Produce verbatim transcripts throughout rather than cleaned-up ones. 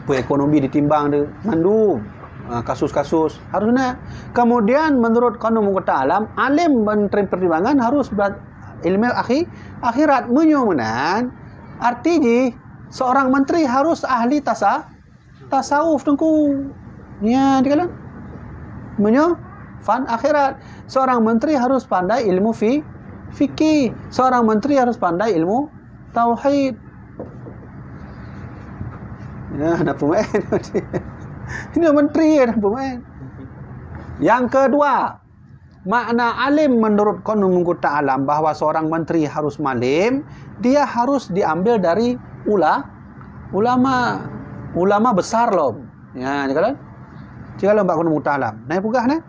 Peue ekonomi ditimbang tu, mandum, ha, kasus-kasus harus na. Kemudian menurut Kanun Muqtah Alam, alim menteri pertimbangan harus bela-, ilmu akhi-, akhirat. Meunyoe meunan, arti jih seorang menteri harus ahli tasa-, tasawuf, Teungku. Ya, dikalon. Meunyoe fan akhirat, seorang menteri harus pandai ilmu fi-, fikih. Seorang menteri harus pandai ilmu tauhid. Ya, nak pemain. Ini menteri ya, nak pemain. Yang kedua, makna alim menurut Kanun Muqtah Alam bahwa seorang menteri harus malim, dia harus diambil dari ula-, ulama, ulama besar lom. Ya, dikalon. Dikalon bak Kanun Muqtah Alam. Nah, peugah nah.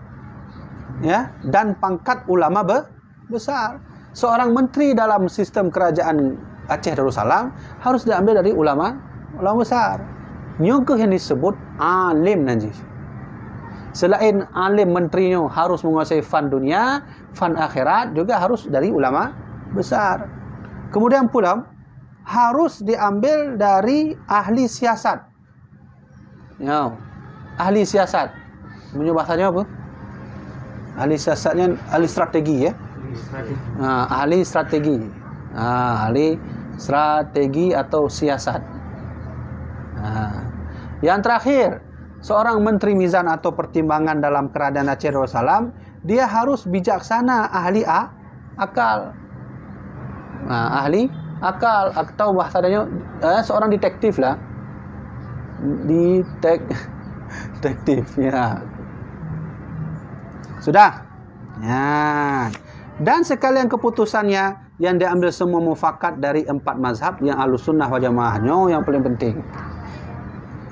Ya, dan pangkat ulama be-, besar. Seorang menteri dalam sistem kerajaan Aceh Darussalam harus diambil dari ulama, ulama besar. Nyoe keuh yang disebut alim nan jih. Selain alim menteri nyoe harus menguasai fan dunia, fan akhirat juga harus dari ulama besar. Kemudian pula harus diambil dari ahli siasat. Ya. Ahli siasat. Meunyoe bahasa nyoe apa? Ahli siasat nyan ahli strategi, ya. Ha, ahli strategi. Ha, ahli strategi atau siasat. Ha. Yang terakhir, seorang menteri mizan atau pertimbangan dalam kerajaan Aceh Darussalam, dia harus bijaksana, ahli a-, akal. Nah, ahli akal atau bahasa dia, eh, seorang detektif lah. Detek-, detektif, ya. Sudah. Ya. Dan sekalian keputusannya yang diambil semua mufakat dari empat mazhab yang Ahlus Sunnah wal Jamaah. Nyoe yang paling penting.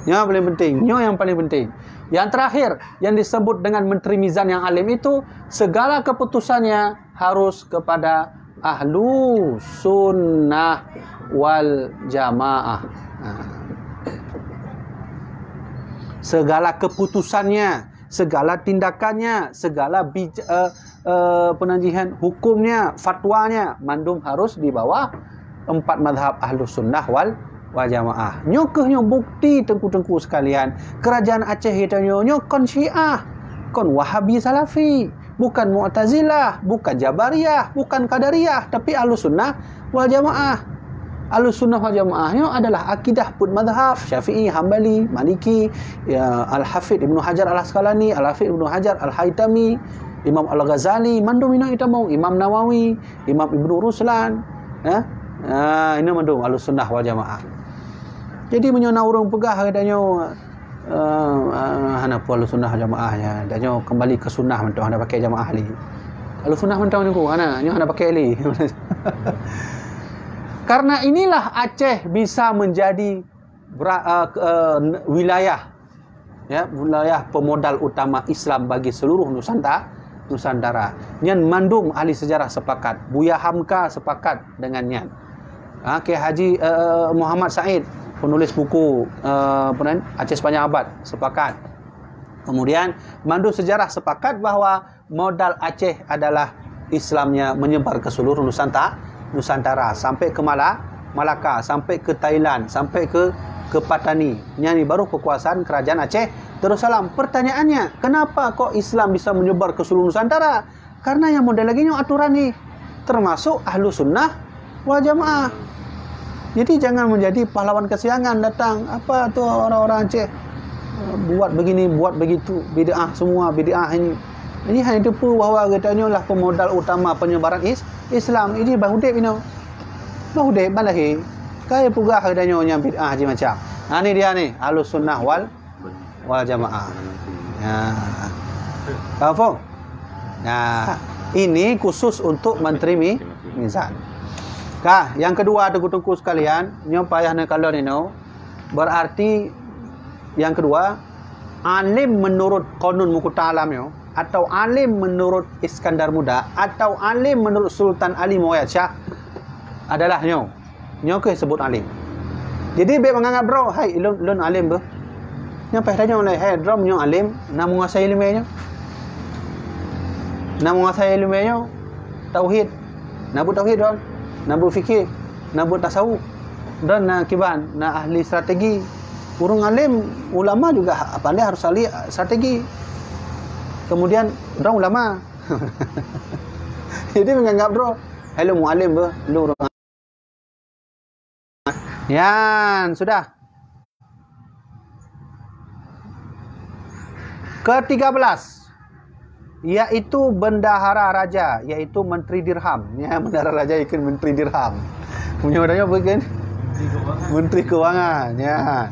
Nyoe yang paling penting. Nyoe yang paling penting. Yang terakhir, yang disebut dengan menteri mizan yang alim itu, segala keputusannya harus kepada Ahlu Sunnah wal Jamaah. Nah. Segala keputusannya, segala tindakannya, segala bij-, eh, eh, penanjihan hukumnya, fatwanya, mandum harus di bawah empat mazhab Ahlu Sunnah wal, wal Jamaah. Nyoe keuh nyoe bukti, teungku-teungku sekalian, kerajaan Aceh kita nyoe, nyoe kon Syiah, kon Wahabi Salafi, bukan Mu'tazilah, bukan Jabariyah, bukan Qadariyah, tapi Ahlu Sunnah wal Jamaah. Ahlu Sunnah wal Jamaah nyoe adalah akidah peuet mazhab, Syafi'i, Hambali, Maliki, ya, Al-Hafidh Ibnu Hajar Al-Asqalani, Al-Hafidh Ibnu Hajar Al-Haitami, Imam Al-Ghazali, mandum inoe itamong, Imam Nawawi, Imam Ibnu Ruslan, ya. Ah, inoe mandum Ahlu Sunnah wal Jamaah. Jadi meunyoe na ureuëng peugah geutanyoe, eh, eh, hana peue Ahlu Sunnah Jamaah nyan, tanyoe kembali ke sunnah mantong, hana pakai jamaah lé. Ahlu Sunnah mantong niku, hana, nyoe hana pakai lé. Karena inilah Aceh bisa menjadi bera-, eh, ke-, eh, wilayah, ya, wilayah pemodal utama Islam bagi seluruh Nusanta-, Nusantara. Nyan mandum ahli sejarah sepakat. Buya Hamka sepakat dengan nyan. Ha, Kiai Haji, eh, Muhammad Said, penulis buku, eh, apa namanya, Aceh Sepanjang Abad, sepakat. Kemudian, mandum sejarah sepakat bahwa modal Aceh adalah Islamnya menyebar ke seluruh Nusanta-, Nusantara, sampai ke Mala-, Malaka, sampai ke Thailand, sampai ke, ke Patani. Nyan baru kekuasaan kerajaan Aceh Darussalam. Pertanyaannya, kenapa kok Islam bisa menyebar ke seluruh Nusantara? Karena yang model lagi nyoe aturan ni, termasuk Ahlu Sunnah wal Jamaah. Jadi jangan menjadi pahlawan kesiangan datang. Apa tu orang-orang Aceh, eh, buat begini, buat begitu, bid'ah semua, bid'ah ini. Ini hanya tipu bahwa kita nyoe lah pemodal utama penyebaran is-, Islam. Ini bah udeb inoe. Bah udeb, bah lahé. Kai peugah kita nyoe nyang bid'ah je macam. Ha, ni dia ni, Ahlu Sunnah wal, wal Jamaah. Ya. Faham, faham? Nah, ini khusus untuk menteri mi-, mizan. Kah, yang kedua, teungku-teungku sekalian, nyoe payah neukalon inoe. Berarti, yang kedua, alim menurut Kanun Muqtah Alam nyoe, atau alim menurut Iskandar Muda, atau alim menurut Sultan Ali Muayyad Shah adalah nyoe. Nyoe keuh sebut alim. Jadi, bék menganggap droe, "Hai, lôn, lôn alim beuh." Nyoe payah tanyoe lé, "Hai, droe nyoe alim, na menguasai ileumèe nyoe? Na menguasai ileumèe nyoe? Tauhid. Na buet tauhid droe? Na buet fikih? Na buet tasawuf? Droe na kiban, na ahli strategi?" Ureuëng alim, ulama juga ha-, pandai harus ahli strategi. Kemudian, droe ulama. Jadi menganggap droe, "Hai lôn mualim beuh, lôn ureuëng." Yan, sudah. Ketiga belas, yaitu bendahara raja, yaitu menteri dirham. Ya, bendahara raja ikut menteri dirham. Punya adanya apa kan? Menteri keuangan. Ya.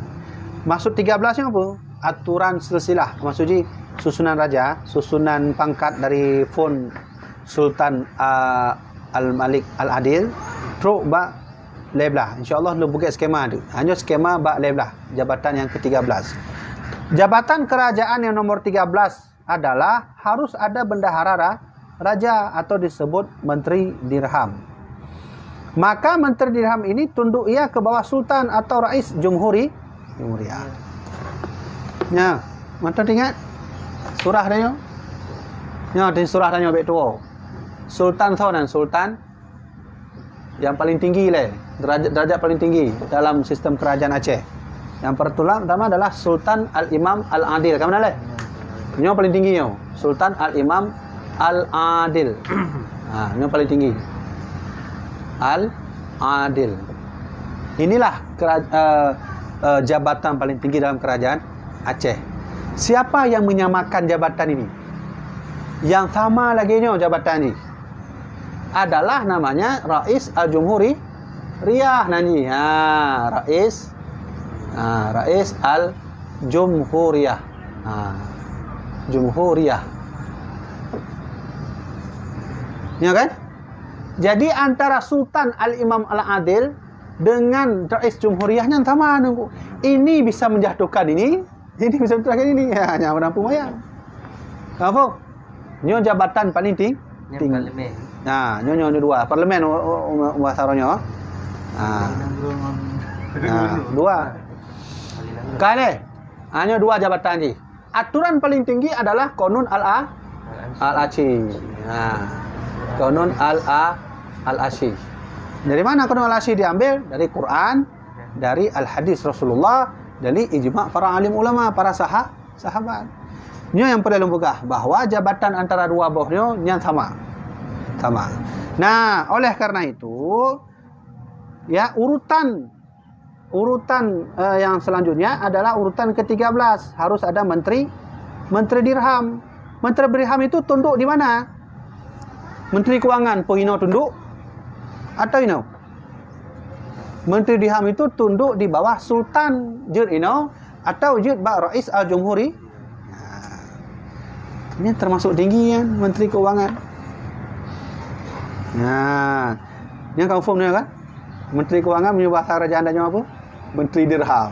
Maksud tiga belas ni apa? Aturan silsilah. Maksud ji susunan raja, susunan pangkat dari fon Sultan, ah, Al-Malik Al-Adil trok bak lhèe blah. Insya Allah lôn peugah skema tu. Hanya skema bak lhèe blah, jabatan yang ketiga belas. Jabatan kerajaan yang nomor tiga belas adalah harus ada bendahara ra-, raja atau disebut menteri dirham. Maka menteri dirham ini tunduk ia ke bawah sultan atau rais jumhuri, jumhuriyah. Nya, mantap ingat? Surah tanyoe. Nya, di surah tanyoe bek tuwo. Sultan soe nan sultan yang paling tinggi lé, derajat, derajat paling tinggi dalam sistem kerajaan Aceh. Yang pertama adalah Sultan Al-Imam Al-Adil. Kamu dah lé? Nyoe paling tinggi nyoe, Sultan Al-Imam Al-Adil. Ha, nyoe paling tinggi. Al-Adil. Inilah kera-, eh, eh, jabatan paling tinggi dalam kerajaan Aceh. Siapa yang menyamakan jabatan ini? Yang sama lagi nyoe jabatan ini adalah namanya Rais Al-Jumhuri-, Riyah nanyi. Ha, Rais, ha, Rais Al-Jumhuriyah. Ha, Jumhuriyah. Ya kan? Jadi antara Sultan Al-Imam Al-Adil dengan Rais Jumhuriyah nyan sama nunggu. Ini bisa menjatuhkan ini, ini bisa menjatuhkan ini. Ya, hanya menampung wayang. Apa? Nyoe jabatan paling ting-, Nyoe ting-, parlemen. Nah, nyoe, nyoe, nyoe dua. Parlemen, u-, u-, u-, bahasa Arabnya. Ah. Nah, dua. Kali. Ah, nyoe dua jabatan ji. Aturan paling tinggi adalah Konun Al-A-, Al-Aci. Nah, Konun Al-A-, Al-Aci. Dari mana Konun Al-Aci diambil? Dari Quran, dari Al-Hadis Rasulullah, dari ijma para alim ulama, para saha-, sahabat. Nyoe yang perlu peugah bahwa jabatan antara dua boh nyoe nyan sama. Sama. Nah, oleh karena itu, ya, urutan, urutan, eh, yang selanjutnya adalah urutan ketiga belas. Harus ada menteri, menteri dirham. Menteri dirham itu tunduk di mana? Menteri Keuangan pun inoe tunduk atau inoe? Menteri dirham itu tunduk di bawah sultan jeuet inoe atau jeuet bak Rais Al-Jumhuri. Ini termasuk tinggi kan, Menteri Keuangan. Nah, ni kan faham ni kan? Menteri Keuangan meunyoe bahasa kerajaan tanyoe apa? Menteri dirham.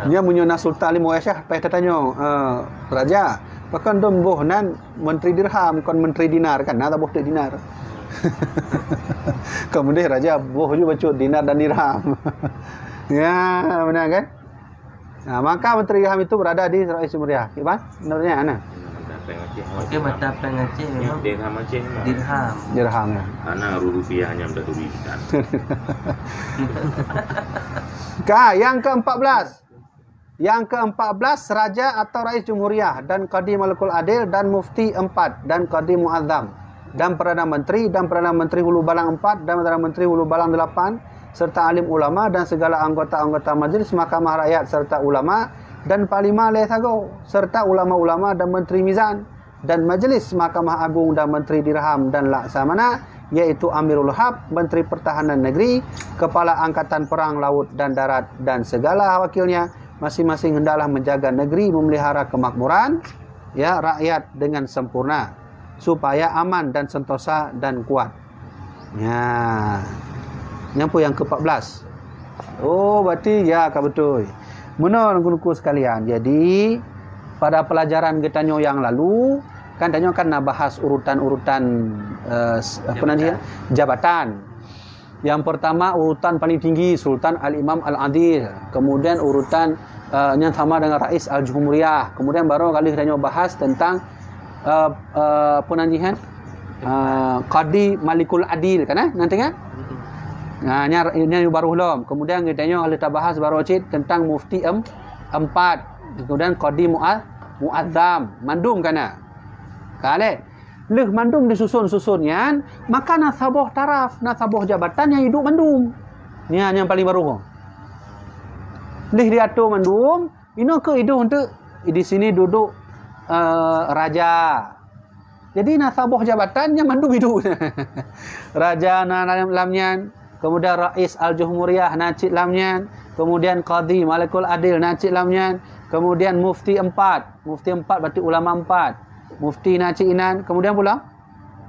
Nya meunyoe na Sultan Alim Muasyah, payah tatanyoe, eh, "Raja, pakon dum boh nan menteri dirham, kon menteri dinar kan?" Na taboh teuk dinar. Kemudian raja boh ju bacut dinar dan dirham. Ya, benar kan? Nah, maka menteri dirham itu berada di Rais Sumeriah. Iban, menurutnya, ana. Mata péng Aceh. Okey, mata péng Aceh memang Dirham Aceh memang. Dirham. Dirham, ya. Ana rupiah nyam dah turi ikan. Ka, yang keempat belas. Yang keempat belas, raja atau rais jumhuriyah dan qadi malikul adil dan mufti empat dan qadi muazzam dan perdana menteri dan perdana menteri hulu balang empat dan perdana menteri hulu balang delapan serta alim ulama dan segala anggota-anggota majlis mahkamah rakyat serta ulama dan panglima lhèe sagoe serta ulama-ulama dan menteri mizan dan Majlis Mahkamah Agung dan Menteri Dirham dan Laksamana, yaitu Amirul Haq, Menteri Pertahanan Negeri, Kepala Angkatan Perang Laut dan Darat dan segala wakilnya, masing-masing hendaklah menjaga negeri, memelihara kemakmuran, ya, rakyat dengan sempurna, supaya aman dan sentosa dan kuat. Nya. Nyang peue nyang keempat belas? Oh, berarti ya ka beutôi. Meunoe teungku-teungku sekalian. Jadi, pada pelajaran geutanyoe yang lalu, kan tanyoe kan na bahas urutan-urutan, eh, s-, apa namanya? Jabatan. Yang pertama urutan paling tinggi Sultan Al-Imam Al-Adil. Kemudian urutan, eh, yang sama dengan Rais Al-Jumhuriyah. Kemudian baru kali tanyoe bahas tentang eh, eh, apa nan jih kan? Eh, Qadi Malikul Adil kan, eh? Nan teuingat? Ha, nyan, nyan baru lom. Kemudian geutanyoe lheueh tabahas baru cit tentang mufti em-, empat. Kemudian qadi muaz-, muazzam. Mandum ka na. Ka lheueh. Lheueh mandum disusun-susun nyan, maka na saboh taraf, na saboh jabatan nyang iduek mandum. Nyan nyang paling baru. Lheueh diatur mandum, inoe keuh iduek untuk di sini duduk, eh, raja. Jadi na saboh jabatan nyang mandum iduek. Raja na lam, lam nyan, kemudian Rais Al-Jumhuriyah na cit lam nyan, kemudian Qadi Malikul Adil na cit lam nyan, kemudian mufti empat, mufti empat berarti ulama empat, mufti na cit inan, kemudian pula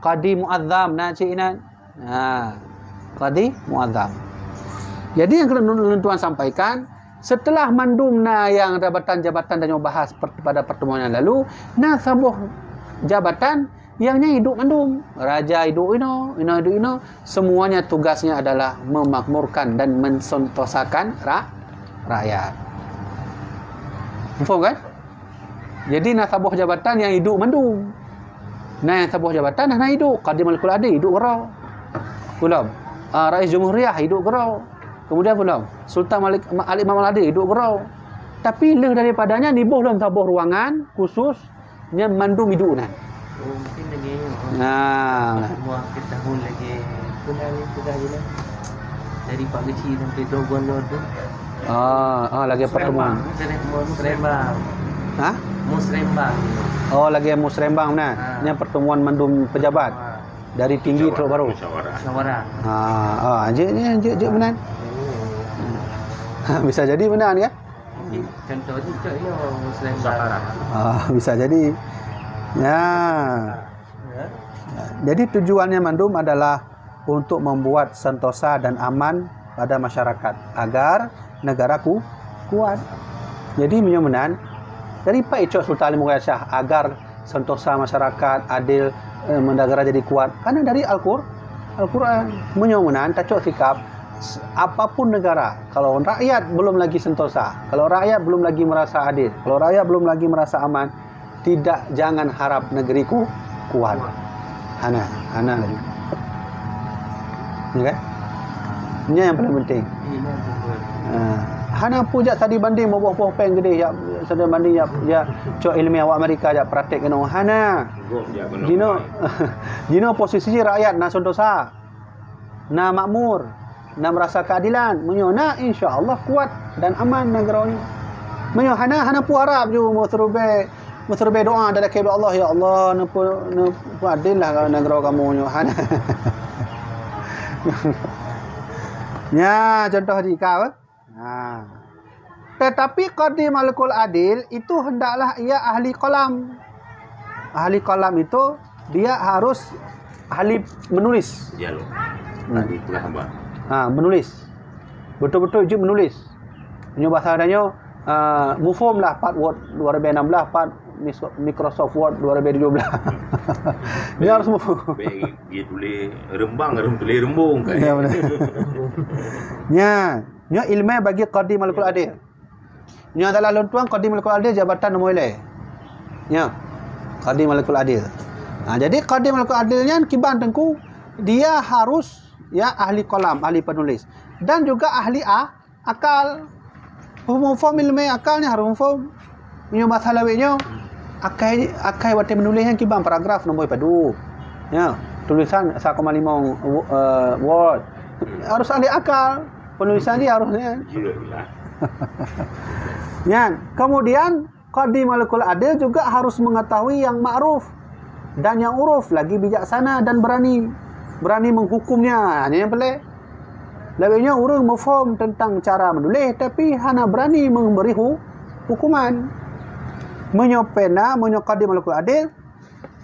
Qadi Muazzam na cit inan. Ha, Qadi Muazzam. Jadi nyang keuneuk lôn tuan sampaikan, setelah mandum na nyang jabatan-jabatan tanyoe bahas per-, pada pertemuan yang lalu, na saboh jabatan nyang nyan iduek mandum. Raja iduek inoe, inoe iduek inoe. Semuanya tugasnya adalah memakmurkan dan mensentosakan ra-, rakyat. Faham kan? Jadi na saboh jabatan nyang iduek mandum. Na nyang saboh jabatan hana iduek. Qadi Malikul Adil iduek keudroe. Ulom. Ah, Rais Jumhuriyah iduek keudroe. Kemudian ulom. Sultan Malik, Al-Imam Al-Adil iduek keudroe. Tapi lheueh daripada nyan iboh lom saboh ruangan khusus nyang mandum iduek nan. Oh, mungkin lagi. Nah. Semua ketahuan lagi. Pernah ni, pernah ni. Dari Pak Geuchik sampai Dogon Lor tu. Ah, ah, lagi pertemuan. Musrembang. Musrembang. Hah? Musrembang. Oh, lagi Musrembang nah. Ah. Nyang pertemuan mandum pejabat. Ah. Dari tinggi trok baru. Musyawarah. Musyawarah. Ah, ah, jeuet, jeuet, jeuet, jeuet meunan. Oh. Bisa jadi meunan kan? Jadi, contoh ni, contoh ni Musrembang. Ah, bisa jadi. Ya. Ya. Jadi tujuannya mandum adalah untuk membuat sentosa dan aman pada masyarakat agar negara ku, kuat. Jadi meunyoe meunan, dari pai cok Sultan Alim Mughayat Syah agar sentosa masyarakat adil, eh, negara jadi kuat? Karena dari Al-Qur-, Al-Quran. Meunyoe meunan tacok sikap s-, apapun negara, kalau rakyat belum lagi sentosa, kalau rakyat belum lagi merasa adil, kalau rakyat belum lagi merasa aman, tidak, jangan harap negeri ku kuat. Hana, hana lagi. Ya kan? Ini yang paling penting. Ha. Hana pu jak tadi banding boh-boh péng gede jak tadi banding jak, jak cok ilmiah awak Amerika jak praktek kena. Hana. Jino, jino posisi rakyat na sentosa. Na makmur, na merasa keadilan. Meunyoe na, insya Allah kuat dan aman nanggroe nyoe. Meunyoe hana, hana pu harab ju meuseurubée, meuseurubée doa dari keu Allah, "Ya Allah, neupeu-, neupeuadil lah nanggroe kamoe nyoe." Hana. Nya contoh di ka, eh? Ha. Tetapi Qadi Malikul Adil itu hendaklah ia ahli qalam. Ahli qalam itu dia harus ahli menulis. Dialog. Hmm. Ahli peugah haba. Ha, menulis. Betul-betul jeuet menulis. Nyoe bahasa tanyoe, ah, muphom lah pat Word dua ribu enam belas, pat Mis-, Microsoft Word dua ribu tujuh belas. Dia harus muphom. Baik, dia tulis rembang, rem-, tulis rembung kan. Ya, benar. Nya, nyoe ilmu bagi Qadi Malikul Adil. Nyoe adalah lôn tuan Qadi Malikul Adil jabatan nombor ilée. Nya. Qadi Malikul Adil. Ha, jadi Qadi Malikul Adil nyan kiban teungku, dia harus ya ahli qalam, ahli penulis dan juga ahli a-, akal. Muphom ilmu akal nyan harus muphom. Meunyoe bahasa lawét nyoe, akai, akai watée menulis nyan kiban paragraf nombor padub. Ya, tulisan sa koma lima, eh, word. Harus ahli akal. Penulisan dia harus nyan. Nyan, kemudian Qadi Malikul Adil juga harus mengetahui yang ma'ruf dan yang uruf, lagi bijaksana dan berani, berani menghukumnya. Nyan nyang peulé. Lawét nyoe ureuëng muphom tentang cara menulis tapi hana berani memberi hu-, hukuman. Meunyoe pena, meunyoe Qadi Malikul Adil,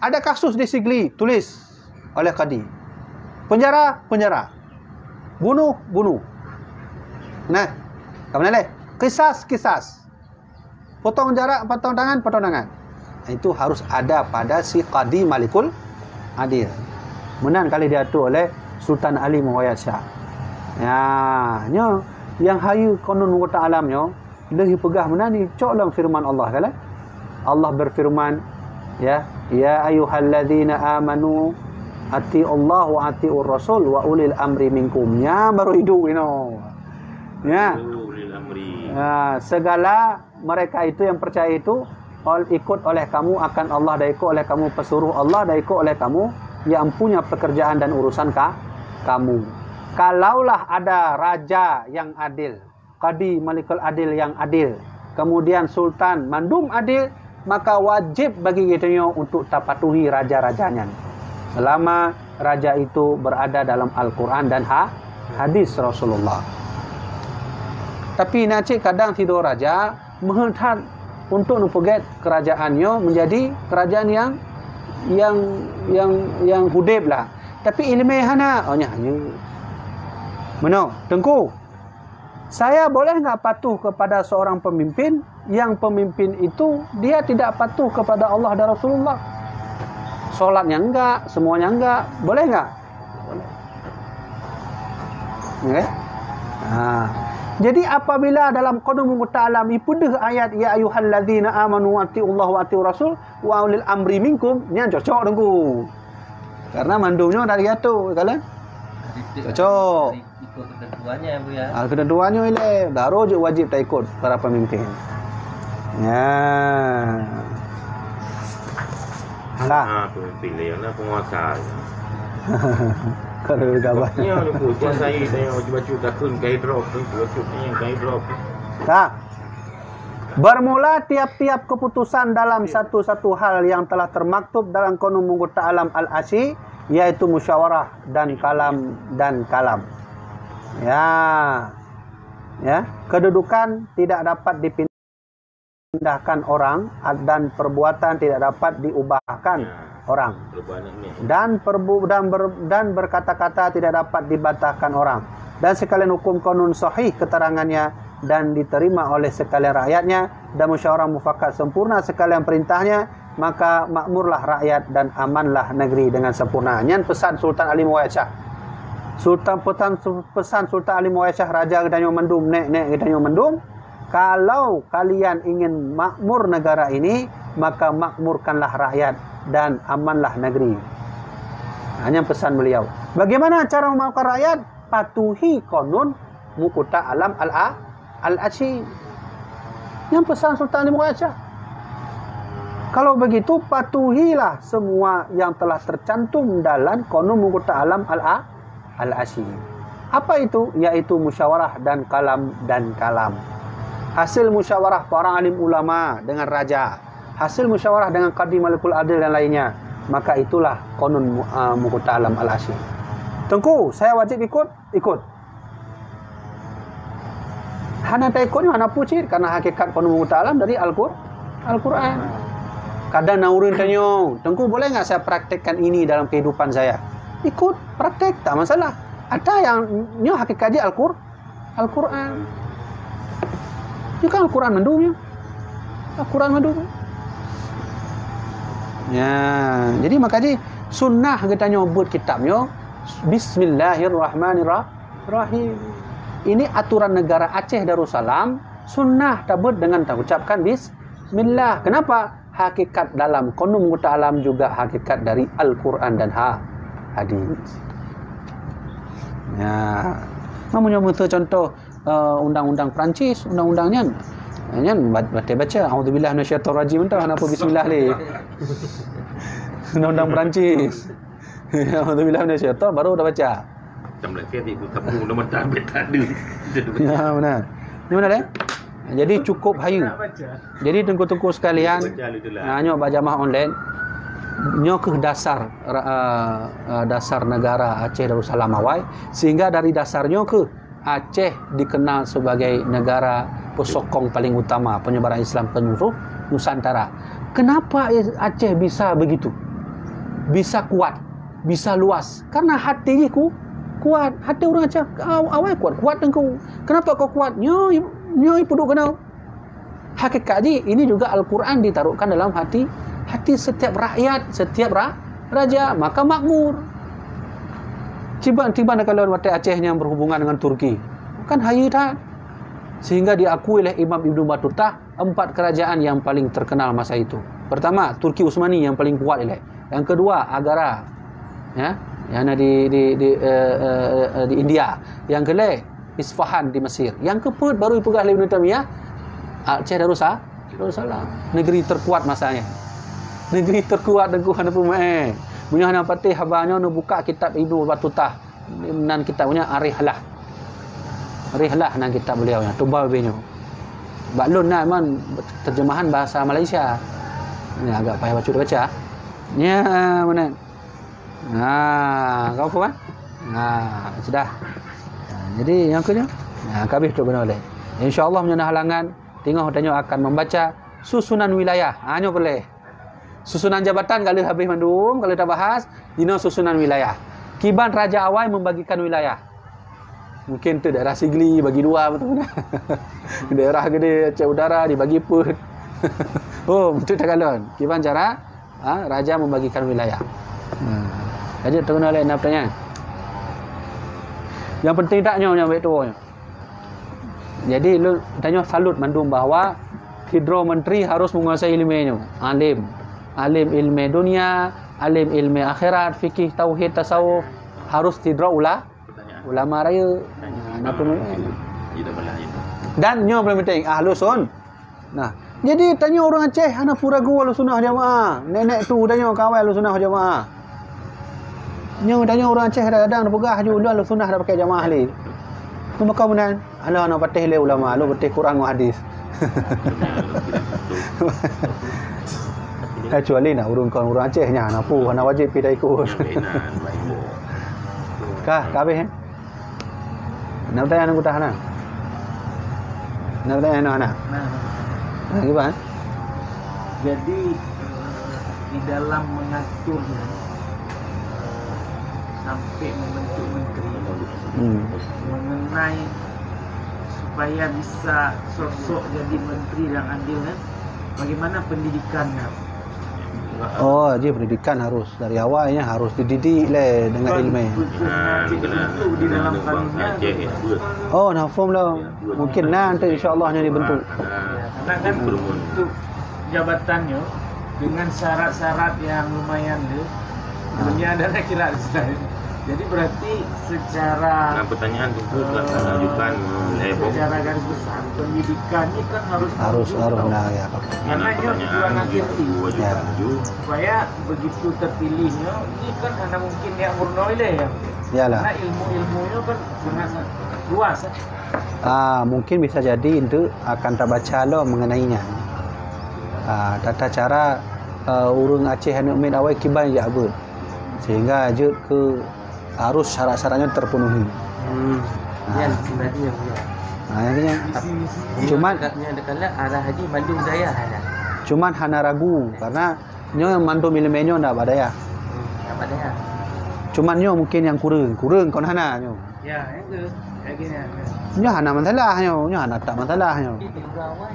ada kasus di Sigli, tulis oleh Qadi. Penjara, penjara. Bunuh, bunuh. Nah, ka meunan lé? Kisas, kisas. Potong jarak, potong tangan, potong tangan. Itu harus ada pada si Qadi Malikul Adil. Meunan kali diatur oleh Sultan Ali Mughayat Syah. Ya, nyoe nyang hayeue konon meukuta alam nyoe, lheueh peugah meunan ni, cok lom firman Allah, kan? Allah berfirman, ya, "Ya ayyuhalladzina amanu "Atiullah wa atiur rasul wa ulil amri minkum." Nyan baru hidup inoe. Ya. Ulil amri. Ya, segala mereka itu yang percaya itu ol-, ikut oleh kamu akan Allah, dan ikut oleh kamu pesuruh Allah, dan ikut oleh kamu yang punya pekerjaan dan urusan ka-, kamu. Kalaulah ada raja yang adil, kadi malikul adil yang adil, kemudian sultan mandum adil, maka wajib bagi geutanyoe untuk tapatuhi raja-raja nyan, selama raja itu berada dalam Al-Quran dan ha-, hadis Rasulullah. Tapi na cit kadang sidroe raja meuheuet that untuk neupeugét kerajaan nyoe menjadi kerajaan yang, yang, yang, yang hudeb lah. Tapi ileumé hana, oh nyan hanya. Meunoe, Teungku, saya boleh nggak patuh kepada seorang pemimpin yang pemimpin itu dia tidak patuh kepada Allah dan Rasulullah? Solatnya enggak, semuanya enggak, boleh nggak? Boleh. Oke? Ha. Jadi apabila dalam Qanun Mengkuta Alam ipeudeuh ayat, "Ya ayyuhallazina amanu atiullah wa atiur rasul wa ulil amri minkum," nyan cocok, Teungku. Karena mandum nyoe dari atur, kalau? Cocok. Ikut ketentuannya, Bu, ya. Ah, ketentuannya ilée, baru je wajib taikut para pemimpin. Ya. Lah. Ah, pemimpin dia, nah, penguasa. Kalau gabar. Ya, lu kuasa saya, saya baca-baca takun, gai drop, baca-baca ni, gai drop. Dah. Bermula tiap-tiap keputusan dalam satu-satu hal yang telah termaktub dalam Qanun Mengkuta Alam Al-Asyi, yaitu musyawarah dan kalam dan kalam. Ya. Ya, kedudukan tidak dapat dipindahkan orang dan perbuatan tidak dapat diubahkan orang. Dan perbu-, dan ber-, dan berkata-kata tidak dapat dibatalkan orang. Dan sekalian hukum konun sahih keterangannya dan diterima oleh sekalian rakyatnya, dan musyawarah mufakat sempurna sekalian perintahnya, maka makmurlah rakyat dan amanlah negeri dengan sempurna. Nyan pesan Sultan Ali Mughawiyah Shah. Sultan, pesan, pesan Sultan Ali Mughawiyah Shah, raja geutanyoe mandum, nek-nek geutanyoe mandum, kalau kalian ingin makmur negara ini, maka makmurkanlah rakyat dan amanlah negeri. Ha, nyan pesan beliau. Bagaimana cara memakmurkan rakyat? Patuhi konun Mukuta Alam Al-A-, Al-Asyi. Nyan pesan Sultan Ali Mughawiyah Shah. Kalau begitu, patuhilah semua yang telah tercantum dalam konun Mukuta Alam Al-A-, Al-Asyi. Apa itu? Yaitu musyawarah dan kalam dan kalam. Hasil musyawarah para alim ulama dengan raja, hasil musyawarah dengan kadi malikul adil dan lainnya, maka itulah konun mu-, ah, Mukuta Alam Al-Asyi. Teungku, saya wajib ikut? Ikut. Hana taikut nyoe hana peue cit, karena hakikat konun Mukuta Alam dari Al-Qur-, Al-Quran. Kadang na ureuëng tanya, "Teungku, boleh nggak saya praktekkan ini dalam kehidupan saya?" Ikut, praktek, tak masalah. Ada yang nyoe hakikat jih Al-Qur-, Al-Quran. Nyoe kan Al-Quran mandum nyoe. Al-Quran mandum. Ya, jadi maka jih sunnah geutanyoe beuet kitab nyoe, Bismillahirrahmanirrahim. Ini aturan negara Aceh Darussalam, sunnah tabeuet dengan taucapkan bismillah. Kenapa? Hakikat dalam konun Mukuta Alam juga hakikat dari Al-Quran dan ha-, hadis. Ya. Namun yang betul contoh, eh, undang-undang Perancis, undang-undang nyan. Nyan bat-, baca-baca, "A'udzubillahi minasyaitonirrajim," entah kenapa bismillah lé. Undang-undang Perancis. "A'udzubillahi minasyaiton," baru dah baca. Macam lagi di buku tamu nama tak betul. Ya, benar. Ini benar, eh? Jadi cukup hayu. Jadi teungku-teungku sekalian, baca dulu lah. Nah, nyoe bak jamaah online. Nyoe keuh dasar, eh, eh, dasar negara Aceh Darussalam awai, sehingga dari dasar nyoe keuh Aceh dikenal sebagai negara pesokong paling utama penyebaran Islam ke seluruh Nusantara. Kenapa Aceh bisa begitu? Bisa kuat, bisa luas. Karena hati jih ku-, kuat. Hati ureuëng Aceh aw-, awai kuat-kuat teungku. Kenapa kok kuat? Nyoe, nyoe peuduek keunoe. Hakikat jih, ini juga Al-Quran ditaruhkan dalam hati, hati setiap rakyat, setiap ra-, raja, maka makmur. Tiba-tiba kalau watée Aceh yang berhubungan dengan Turki, kan hayu that. Sehingga diakui oleh Imam Ibnu Batutah empat kerajaan yang paling terkenal masa itu. Pertama, Turki Utsmani yang paling kuat ilée. Yang kedua, Agara. Ya. Nyang na di, di, di, eh, eh, eh, di India. Nyang keulhèe, Isfahan di Mesir. Nyang keupeuet baru ipeugah lé Ibnu Taimiyah, Aceh Darussalam. Darussalam. Negeri terkuat masa nyan. Negeri terkuat, Teungku, hana peue maén. Meunyoe hana patéh haba nyoe, neubuka kitab Ibnu Batutah. Nan kitab nyan Ar-Rihlah. Rihlah nan kitab beliau nyan. Tuba beh nyoe. Bak lôn na man terjemahan bahasa Malaysia. Ni agak payah bacut baca. Nya, mana? Nah, kau apa kan? Nah, sudah. Nah, jadi nyang keu nyoe. Nah, kabeh tu kena oleh. Insya-Allah meunyoe na halangan, teungoh tanyoe akan membaca susunan wilayah. Ha, nyoe boleh. Susunan jabatan kalau habis mandum, kalau tabahas, inoe susunan wilayah. Kiban raja awai membagikan wilayah. Mungkin tu daerah Sigli bagi dua betul kan? Daerah gede Aceh Utara dibagi peuet. Oh, betul tak kalon. Kiban cara ha, raja membagikan wilayah. Ha. Lanjut terkena oleh enam pertanyaan. Yang penting tak nyoe yang baik tu. Jadi lu tanyoe salut mandum bahwa sidroe menteri harus menguasai ilmu nyoe. Alim. Alim ilmu dunia, alim ilmu akhirat, fikih, tauhid, tasawuf, harus sidroe ula-, ulama raya. Ha, napa namanya? Dan nyoe paling penting, ahlu sun-, nah, jadi tanyoe ureuëng Aceh hana peue ragu Ahlussunnah Jamaah. Nenek tu tanyoe kawai Ahlussunnah Jamaah. Nyoe tanyoe ureuëng Aceh kadang-kadang peugah ju ulôn Ahlussunnah dak pakai jamaah lé. Meuka meunan, hana, hana patéh lé ulama, lôn patéh Quran ngon hadis. Kecuali nak ureuëng kon ureuëng Aceh nyan, hana peue, hana wajib pih dak ikut. Kah, ka habéh, eh? Nak bertanya anak kutah na? Nak bertanya anak? Nah. Nah, gimana? Jadi, eh, di dalam mengaturnya, eh, sampai membentuk menteri, Hmm. mengenai supaya bisa sosok jadi menteri yang adil, kan? Bagaimana pendidikannya? Oh, jadi pendidikan harus dari awalnya harus dididik lé dengan ilmu. Bukan, bukan, di dalam kanunnya. Oh, na faham lah. Mungkin nanti insya-Allah yang dibentuk. Ya, karena kan untuk jabatannya dengan syarat-syarat yang lumayan tu, dunia dan akhirat. Jadi berarti secara, nah, pertanyaan tu, eh, lanjutkan, eh, secara garis besar pendidikan ni kan harus, harus, harus, nah, ya, Pak. Karena ini tujuan akhir ni. Ya. Supaya begitu terpilihnya, ini kan hana mungkin niat murno ilé ya. Yalah. Karena ilmu-ilmunya kan sangat luas. Ah, mungkin bisa jadi itu akan terbaca lo mengenainya. Ah, tata cara, eh, ureuëng Aceh aneuk miet awai kiban jak beuet. Sehingga jeuet ke harus syarat-syaratnya terpenuhi. Hmm. Ah. Yang sebenarnya, ya. Ah, yang kena, cuman, yang dekat arah haji mandum dayah ada. Cuman hana ragu karena nyoe mandum ilmu nyoe ndak bak dayah. Hmm, ndak bak dayah. Cuman nyoe mungkin yang kurang, kurang kon hana nyoe. Ya, yang tu. Lagi ni. Nyoe hana masalah nyoe, nyoe hana tak masalah nyoe. Di tinggal awai.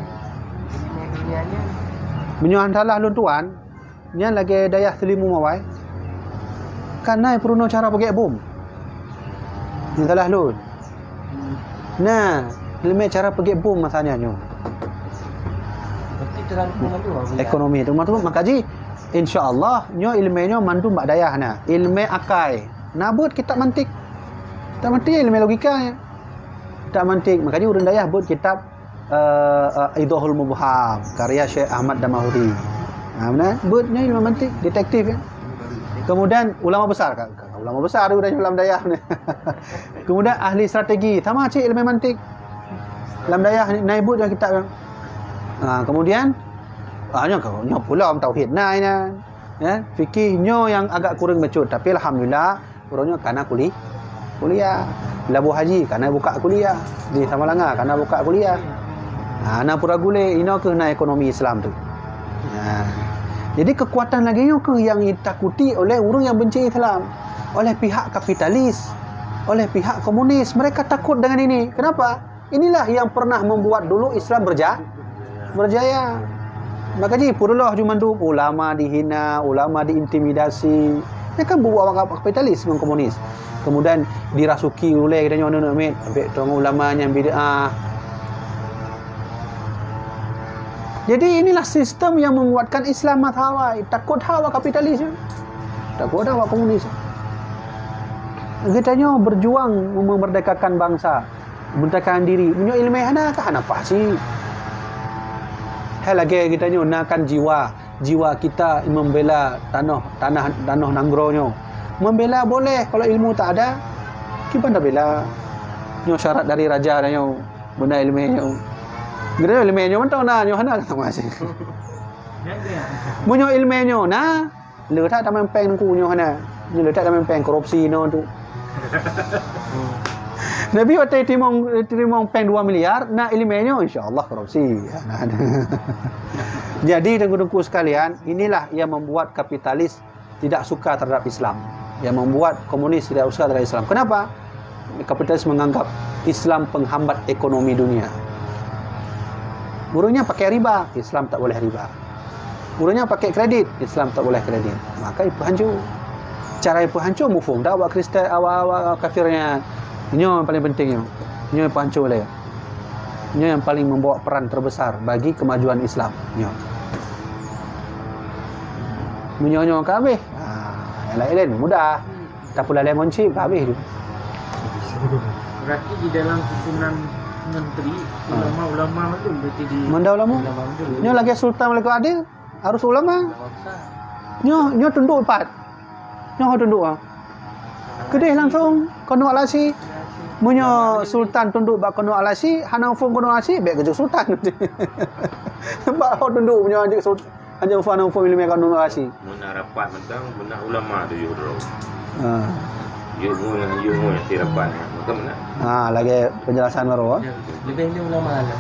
Di dunia ni. Meunyoe hana salah lôn tuan, nyan lagèe dayah Seulimu Mawai. Kan na peurunoe cara peugèt bom. Nyang salah lôn. Nah, ilmu cara peugèt bom masa nyan nyoe. Berarti terlalu mengandung, ya? Ekonomi tu, maka ji, insya Allah, nyoe ilmu nyoe mandum bak dayah na. Ilmu akai. Na beuet kitab mantik. Kitab mantik ilmu logika, ya. Kitab mantik. Maka ji ureueng dayah beuet kitab eh, eh, Idahul Mubham, karya Syekh Ahmad Damahuri. Ha, beuna? Beuet nyoe ilmu mantik, detektif, ya. Kemudian ulama besar, ka, ka, ulama besar tu dah lam dayah ni. Kemudian ahli strategi, sama cit ilmu mantik. Lam dayah ni, na beuet dalam kitab, ya. Ha, kemudian, ah, nyoe, nyoe pulang tauhid na, na. Ya, fikih nyoe yang agak kurang bacut, tapi alhamdulillah, Uroe nyoe kana kuli-, kuliah. Labuhan Haji kana buka kuliah. Di Samalanga kana buka kuliah. Ha, na pura gulé, inoe keuh na ekonomi Islam tu. Ha. Jadi kekuatan lagèe nyoe keuh yang ditakuti oleh ureueng yang benci Islam. Oleh pihak kapitalis, oleh pihak komunis, mereka takut dengan ini. Kenapa? Inilah yang pernah membuat dulu Islam berja-, berjaya. Maka ji, peureulôh ju mandum ulama dihina, ulama diintimidasi. Ini kan bubuat kapitalis ngon komunis. Kemudian dirasuki ulèe kita nyoe aneuk miet, ambek tuan ulama nyang bid'ah. Jadi inilah sistem yang menguatkan Islam masa awai. Takut hawa kapitalis. Takut hawa komunis. Geutanyoe berjuang memerdekakan bangsa, memerdekakan diri. Meunyoe ileumèe hana, ka hana pah cit. Hai lagèe geutanyoe na kan jiwa, jiwa kita membela tanoh, tanah, tanoh nanggroe nyoe. Membela boleh, kalau ilmu tak ada, kiban tabela. Nyoe syarat dari raja tanyoe, beuna ileumèe nyoe. Geutanyoe ileumèe nyoe mantong na, nyoe hana, ka hana pah cit. Meunyoe ileumèe nyoe na, le that tamèe péng teungku nyoe hana. Nyoe le that tamèe péng korupsi nyoe tu. Tapi watèe teurimong, teurimong péng dua miliar, na ileumèe nyoe, insya Allah korupsi. Jadi, teungku-teungku sekalian, inilah yang membuat kapitalis tidak suka terhadap Islam. Yang membuat komunis tidak suka terhadap Islam. Kenapa? Kapitalis menganggap Islam penghambat ekonomi dunia. Ureueng nyan pakai riba, Islam tak boleh riba. Ureueng nyan pakai kredit, Islam tak boleh kredit. Maka ipeuhanco. Cara ipeuhanco muphom dak awak Kristen, awak, awak kafir nyan. Nyoe yang paling penting nyoe. Nyoe ipeuhanco lé. Nyoe yang paling membawa peran terbesar bagi kemajuan Islam. Nyoe. Meunyoe nyoe ka habéh, ha, yang laén-laén mudah. Tapeulalé ngon chip, ka habéh tu. Berarti di dalam susunan menteri, ha, ulama-ulama mandum berarti di... Mandum ulama. Ulama mandum. Nyoe lagèe Sultan Malikul Adil, harus ulama. Ulama besar. Nyoe, nyoe tunduk pat. Nyoe tunduk ah. Keudeh langsung Qanun Al-Asyi. Meunyoe sultan tunduk bak Qanun Al-Asyi, hana muphom Qanun Al-Asyi, bèk geujok sultan. Bak ho tunduk meunyoe jeuet sultan. Hana muphom, hana muphom ileumèe Qanun Al-Asyi. Meunan rapat mantong, meunan ulama tu yôh droe. Ha. Yôh mu, yôh mu nyang rapat, maka meunan. Ha, lagèe penjelasan baru, ah. Leubeh lé ulama lah.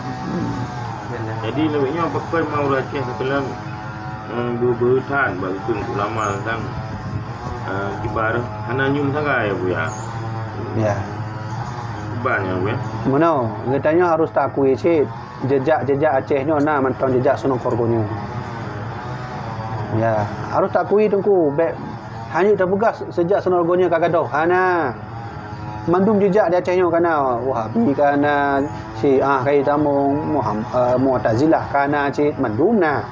Jadi, leubeh nyoe pakon ma ureueng Aceh sapeue lom, eh, beu-, beutan bak geukheun ulama tentang, eh, kiban hana nyoe sagai, Buya. Ya. Kiban nyan, Buya. Meunoe, geutanyoe harus taakui cit. Jejak-jejak Aceh nyoe na mantong jejak Sunan Horgonium. Ya, harus taakui teungku, bèk hana tapeugah sejak Sunan Horgonium ka gadôh. Hana. Mandum jejak di Aceh nyoe ka na, Wahabi ka na, Syiah kai tamong, Muham-, eh, Mu'tazilah ka na cit, mandum na.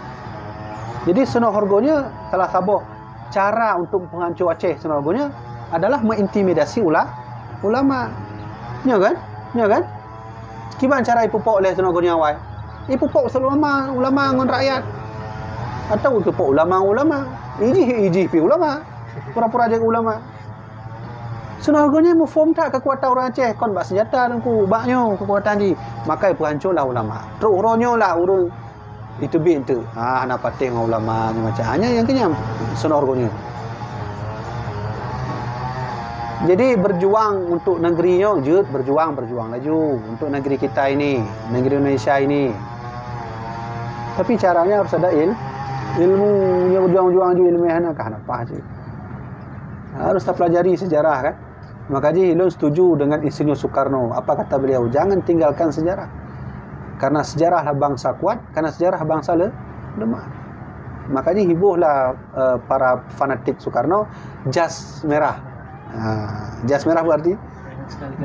Jadi Sunan Horgonium salah saboh cara untuk meuhanco Aceh Sunan Horgonium adalah mengintimidasi ula-, ulama. Nyo kan? Nyo kan? Kiban cara ipeupok lé Sunan Horgonium awai? Ipeupok ulama, ulama ngon rakyat. Atau ipeupok ulama ngon ulama. Ijih, ijih pi ulama. Pura-pura jaga ulama. Sunan Horgonium muphom that kekuatan ureueng Aceh, kon bak senjata teungku, bak nyoe kekuatan jih. Maka ipeuhanco lah ulama. Trok uroe nyoe lah ureueng Iteubiet eunteuk. Ah, hana patéh ngon ulama nyoe macam. Hanya nyang keunyan Sunan Horgonium. Jadi berjuang untuk negeri nyoe, jeuet berjuang, berjuang laju untuk negeri kita ini, negeri Indonesia ini. Tapi caranya harus ada il-, ilmu, nyoe berjuang-juang ju ilmu hana kah, hana paih cit. Harus tapelajari sejarah kan. Maka jih ulôn setuju dengan Insinyur Soekarno. Apa kata beliau? Jangan tinggalkan sejarah. Karena sejarahlah bangsa kuat, karena sejarah bangsa le-, lemah. Maka jih hibohlah, eh, para fanatik Soekarno jas merah. Ha, jas merah berarti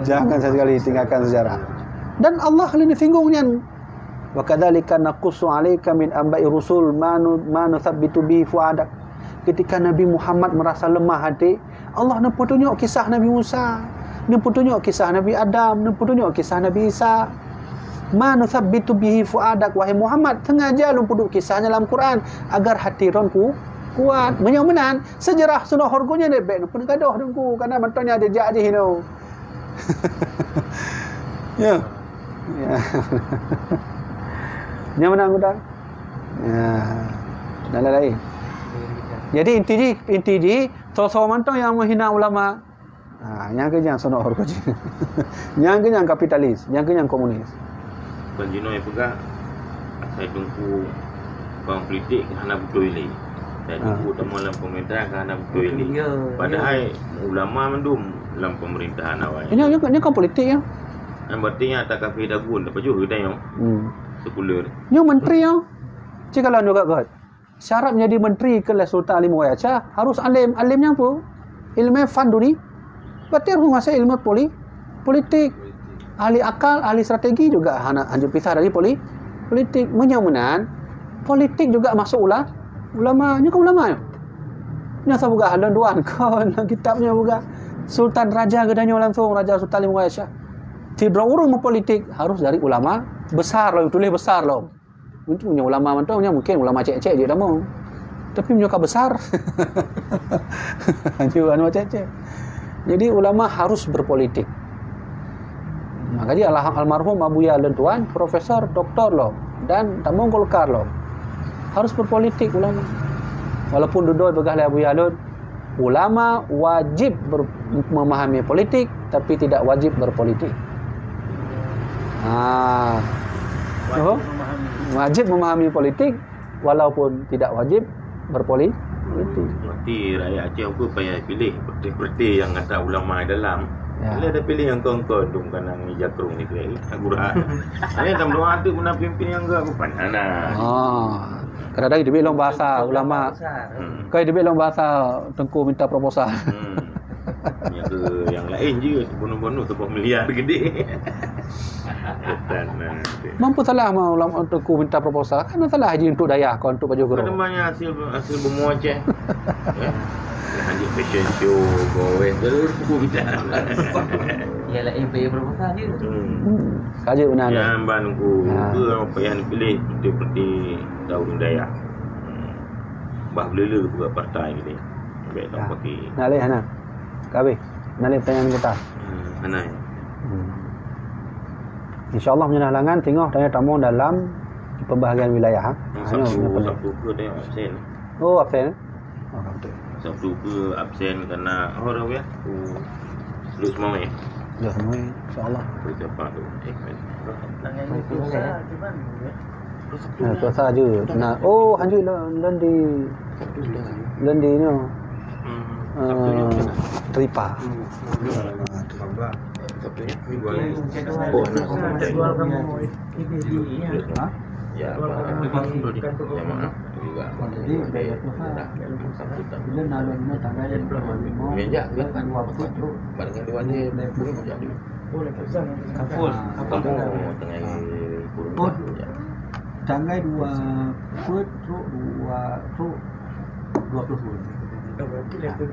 jangan sekali-kali tinggalkan sejarah. Dan Allah le neusinggung nyan. Wa kadzalika naqussu 'alaika min anba'i rusul ma nu-, ma nusabbitu bihi fuadak. Ketika Nabi Muhammad merasa lemah hati, Allah neupeutunyok kisah Nabi Musa, neupeutunyok kisah Nabi Adam, neupeutunyok kisah Nabi Isa. Ma nusabbitu bihi fuadak, wahai Muhammad, sengaja lôn peuduek kisah nyan lam Quran agar hati droen ku kuat. Meunyoe meunan, sejarah Sunan Horgonium nyan bèk neupeugah gadôh teungku, karena mantong nyan jejak jih nyoe. Ya. Ya. Nyan meunan geutanyoe. Ya. Dan lain-lain. Jadi inti jih, inti jih, soe-soe mantong nyang meuhina ulama. Ha, nyang keuh nyang Sunan Horgonium. Nyang keuh nyang kapitalis, nyang keuh nyang komunis. Bukan jinoe peugah, asai teungku bang politik hana beutôi lé. Asai teungku teuma lam pemerintahan hana beutôi lé. Ya, ya. Padahai ulama mandum lam pemerintahan awai. Ini, ini, ini kan politik ya. Yang penting yang tak kafir dagun, apa juga kita yang Hmm. sekuler. Nyoe menteri nyoe. Cik kalau nyoe gèt-gèt. Syarat menjadi menteri keu lé Sultan Alim Wayasa harus alim. Alim nyang peue? Ilmu fan duni. Berarti harus menguasai ilmu poli-, politik. Ahli akal, ahli strategi juga hana hanjeuet pisah dari poli-, politik. Meunyoe meunan, politik juga masuk ula-, ulama. Nyoe kan ulama nyoe. Nyoe sapeugah lôn duan kon lam kitab nyoe peugah. Sultan raja geutanyoe langsung, Raja Sultan Limong Gaya Syah. Sidroe ureuëng meupolitik harus dari ulama besar lom, tuléh besar lom. Untuk nyoe ulama mantong nyoe mungkin ulama cek-cek jeuet tamong. Tapi meunyoe ka besar, jeuet anu cek-cek. Jadi ulama harus berpolitik. Makanya al-, almarhum Abuya lôn tuan, profesor, doktor lom dan tamong Golkar lom. Harus berpolitik ulama. Walaupun dudoe peugah lé Abuya lôn, ulama wajib ber-, memahami politik, tapi tidak wajib berpolitik. Ha. Wajib Oh. memahami. Wajib memahami politik, walaupun tidak wajib berpolitik. Berarti rakyat Aceh pun payah pilih berarti-berarti yang kata ulama dalam. Ya. Bila dah pilih yang kongkon dong kanang ni jakrong ni kira ni, Al-Quran. Hanya dalam doa tu guna pimpin yang enggak bukan. Nah. Ah. Kadang-kadang dia bilang bahasa ulama. Hmm. Kai dibek lom bahasa Teungku minta proposal. Hmm. Yang ke yang lain je, bunuh-bunuh sebuah miliar gede. Bukan, eh, Mampu salah ma ulama Teungku minta proposal. Kan salah je untuk dayah, kau untuk pajoh guru. Namanya hasil, hasil bumi Aceh. Ya. Lanjut fashion show, gowes, terus buku kita. Ya lah, eh, bayar proposal je. Hmm. Hmm. Kaji benar. Yang ban ku, Ha. ke apa yang pilih seperti daun dayah. Hmm. Bah belele buat partai gitu. Baik tak Ha. pakai. Nak leh, Hana? Ka habis? Nak leh pertanyaan kita? Hmm, Hana. Hmm. InsyaAllah meunyoe na halangan, singoh tanyoe tamong dalam pembahagian wilayah, ha. Sabtu, Sabtu ke tengok absen. Oh, absen. Oh, betul. Sabtu ke absen karena, oh, dah ya. Luk semua ya. Dah semua, insyaAllah. Betul apa tu? Eh, Nah, tu saja. Nah, oh, hanjut lah. Lon di, lon di ni. Hmm. Eh, Tripa. Oh, nah. Ha? Ya, apa? Ya, maaf. Juga. Jadi, dah, dah, dah. Bila nak lon ni tanggal dua puluh lima, Meja, ya. Dua puluh tu. Barengan dua ni. Boleh, boleh. Kapul, kapul Kamu tengah. Tengah kurung Oh, je. Tanggai dua peuet trok dua, trok dua puluh dua. Oh, berarti level,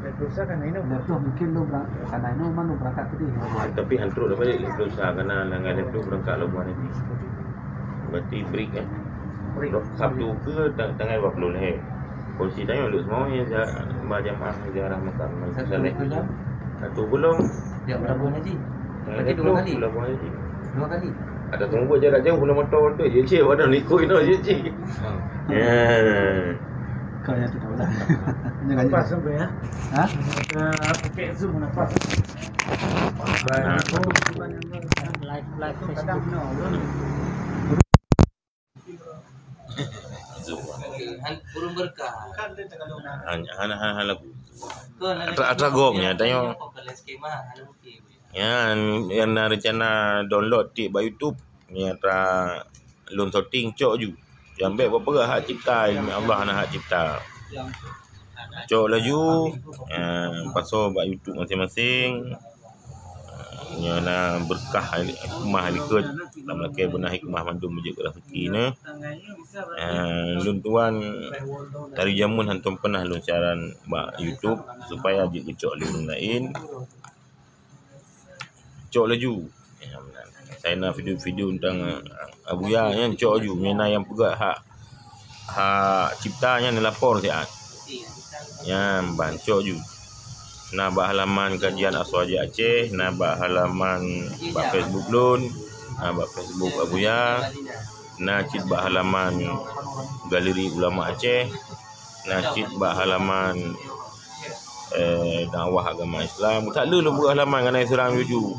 level besar kan ini? Level mungkin lo berang-, karena ini memang lo berangkat ke dia. Ah, tapi hantu dah balik level besar karena langgar level berangkat lawan ini. Berarti break kan? Break. Sabtu ke tang-, tanggai dua puluh leh. Polisi tanya dulu semua yang za-, ba jamaah ziarah makam Nabi Sabtu Saleh. Ke dah? Sabtu belum. Dia pelabuhan haji. Tanggal Berarti dua dua puluh kali? Pelabuhan haji. Dua kali? Ada tunggu jarak jauh guna motor tu je, cik. Waduh, ikut itu je, cik. Ya. Kau yang tu tahu lah. Jangan Pas sampai ya. Ha? Ada pakai zoom nak pas. Nah. Live, live Facebook. Han, ureueng berkah. Han, han, han, han lagu. Atra, atra gong ya, tanya. Nyan, nyang na rencana download tik bak YouTube, nyang atra lôn shooting cok ju. Nyang bèk bak peugah hak cipta, ilmu Allah na hak cipta. Cok laju, eh, pasoe bak YouTube masing-masing. Nyoe na beureukat hikmah likot, lam lakèe beuna hikmah mandum beujeuet keu raseuki nyoe. Eh, lôn tuan dari jameun hantom peunah lôn siaran bak YouTube supaya jeuet geucok lé ureueng laén. Cok laju. Saya na video-video tentang, eh, Abuya nyan cok laju. Meunyo na nyang peugah hak, hak cipta nyan neulapor siat. Nyan ban cok laju. Na bak halaman Kajian Asoe Ajaib Aceh, na bak halaman bak Facebook lôn, na bak Facebook Abuya, na cit bak halaman Galeri Ulama Aceh, na cit bak halaman, eh, dakwah agama Islam. That le lôn buka halaman ngon seurang juju.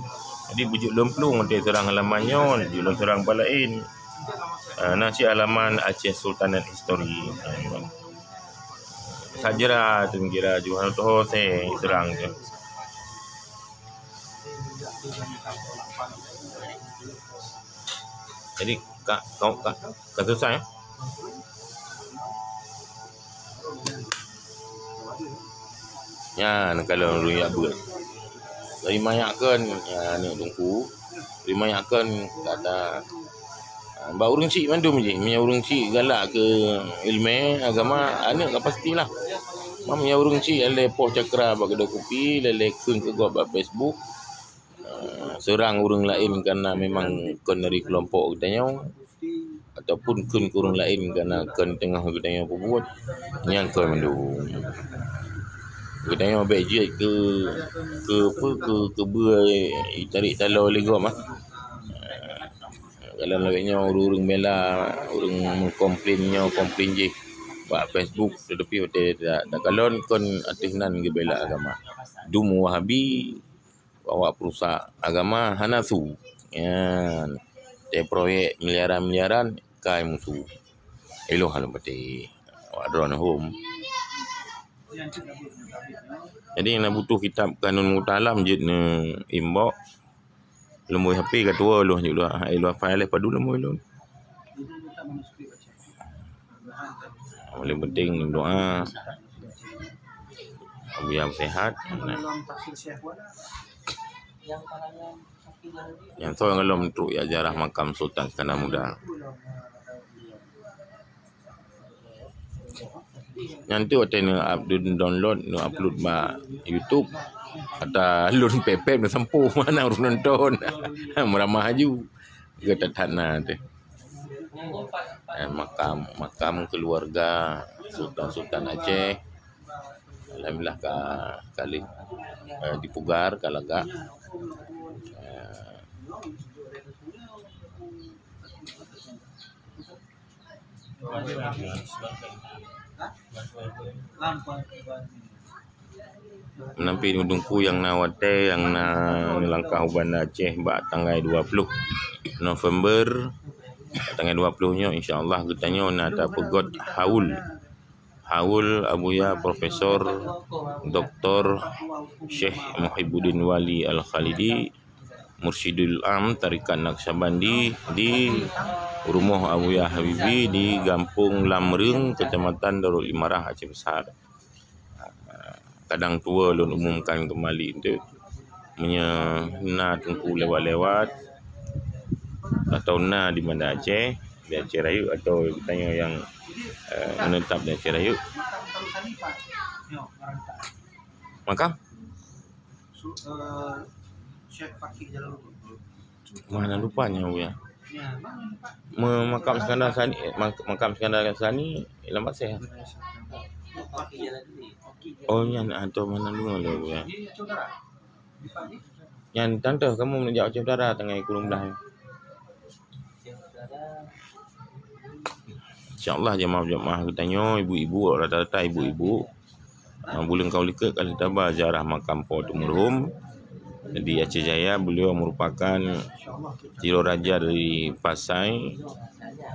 Jadi beujeuet lôn plueng watèe seurang halaman nyoe, jeuet lôn seurang bak laén. Ah, na cit halaman Aceh Sultanate History. Sajra tu kira ju hana toho se seurang tu. Jadi ka, ka, ka, ka susah ya. Nyan kalau ureueng jak beuet. Dari manyak kan, ya, aneuk teungku. Dari manyak kan kata, ah, bak ureueng chik mandum jih. Meunyo ureueng chik galak keu ileumèe agama, aneuk ka pastilah. Mam nyang ureuëng cit lé poh cakra bak keudè kupi, lé-lé kheun keu gob bak Facebook. Ah, seurang ureuëng laén karena memang kon dari kelompok geutanyoe, ataupun kheun keu ureuëng laén karena kon teungoh geutanyoe peubuet, nyang kon mandum. Geutanyoe bék jeuet keu, keu apa, keu, keu beue tarék taloe lé gob, ah. Kalau lagèe nyoe ureuëng-ureuëng bela, ureuëng meukomplain nyoe, komplain jih bak Facebook, tetapi watèe ta-, takalon kon ateueh nan geubela agama. Dum Wahabi, awak peurusak agama hana su. Nyan, teuh proyek miliaran-miliaran kai musu. Ilôn hana patéh. Awak droeneuh hom. Jadi, na butuh kitab Kanun Muta'allam jeuet neu inbox. Lôn bri H P ka tuwoe lôn jeuet lôn, hai lôn hafai lé padum lôn bri lôn. Paling penting doa. Abu Yam sehat. Nyang soe ngon lôn trok jak ziarah makam Sultan Iskandar Muda. Nyan tu watèe neu-up, download, neu-upload bak YouTube. Ata lôn pép-pép neusampoe, mana ureuëng nonton. Meuramah aju. Geutat-that na teuh. Eh, makam, makam keluarga Sultan-Sultan Aceh. Alhamdulillah ka, ka lheueh, eh, dipugar, ka lagak. Eh, Meunampi teungku nyang na watèe, nyang na neulangkah u Banda Aceh bak tanggai dua ploh November, tanggai dua ploh nyoe, insya Allah geutanyoe na tapeugöt haul. Haul Abuya Profesor Doktor Syekh Muhibbuddin Wali Al-Khalidi, Mursyidul Am Tarekat Naqsyabandi di Rumoh Abuya Habibi di Gampông Lamreung, Kecamatan Darul Imarah, Aceh Besar. Kadang tuwoe lôn umumkan keumbali enteuk. Meunyoe na teungku lewat-lewat atau na di Banda Aceh, di Aceh Rayeuk atau geutanyoe nyang, eh, menetap di Aceh Rayeuk. Makam? Mana lupa nyan, Buya. Me-, makam Iskandar Sani, eh, mak-, makam Iskandar Sani lam Pasè. Oh, nyan atau mana dulu lé, Buya. Nyan tante kamu meunajak Aceh Utara tanggai kureueng blah. Insya Allah jamaah-jamaah geutanyoe, ibu-ibu, rata-rata ibu-ibu. Ah, buleuen ka likot ka lheueh taba ziarah makam Po Teumeureuhom. Di Aceh Jaya, beliau merupakan sidroe raja dari Pasai,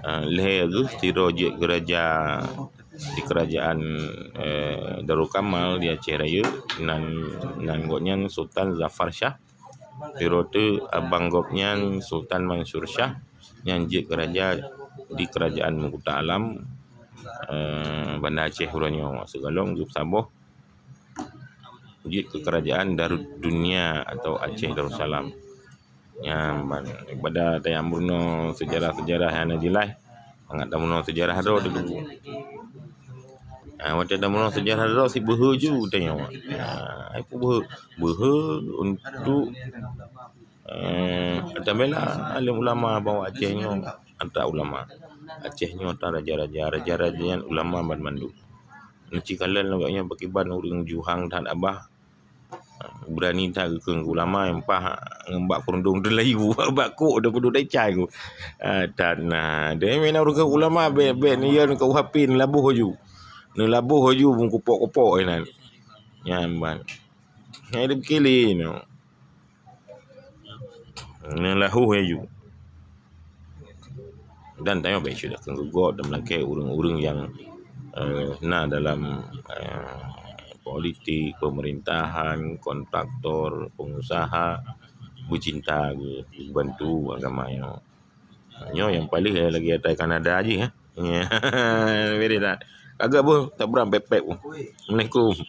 ah, lhèe geuh sidroe jeuet keu raja di kerajaan, eh, Darul Kamal di Aceh Rayeuk, nan, nan gobnyan Sultan Zafar Shah. Sidroe teuk abang gobnyan Sultan Mansur Shah nyang jeuet keu raja di Kerajaan Meukuta Alam, eh, Banda Aceh uroe nyoe. Maksud gohlom geupeusaboh jeuet keu Kerajaan Darud Dunia atau Aceh Darussalam. Nyan ban, daripada tajak meurunoe seujarah-seujarah nyang na jeulaih, mangat tameurunoe seujarah droe dulu. Ah, watèe tameurunoe seujarah droe, si beuhe ju tanyoe. Ah, ai peubeuhe, beuhe untuk, eh, ata bela alim ulama bahwa Aceh nyoe ata ulama. Aceh nyoe ata raja-raja, raja-raja nyan ulama banmandum. Neuci kalon lagèe nyoe pakiban ureueng juhang that abah. Beurani that geukheun keu ulama nyang paih ngon bak keurundong teulayu, bak kok deuh peuduek desya ku. Ah, that na. Deh, meunan ureueng kheun ulama bèk, bèk neuyue keu U H P neulaboh aju. Neulaboh aju meukupok-kupok inan. Nyan ban. Hai deuh kili nyoe. Neulahoh aju. Dan tanyoe bèk syedara keu gob dan meulakèe ureueng-ureueng nyang, eh, na dalam, eh, politik, pemerintahan, kontraktor, pengusaha, beucinta geubantu agama nyoe. Nyoe nyang paléh lagèe ata Kanada jih, eh. Very nice. Agak boh, tak beram pép-pép. Assalamualaikum.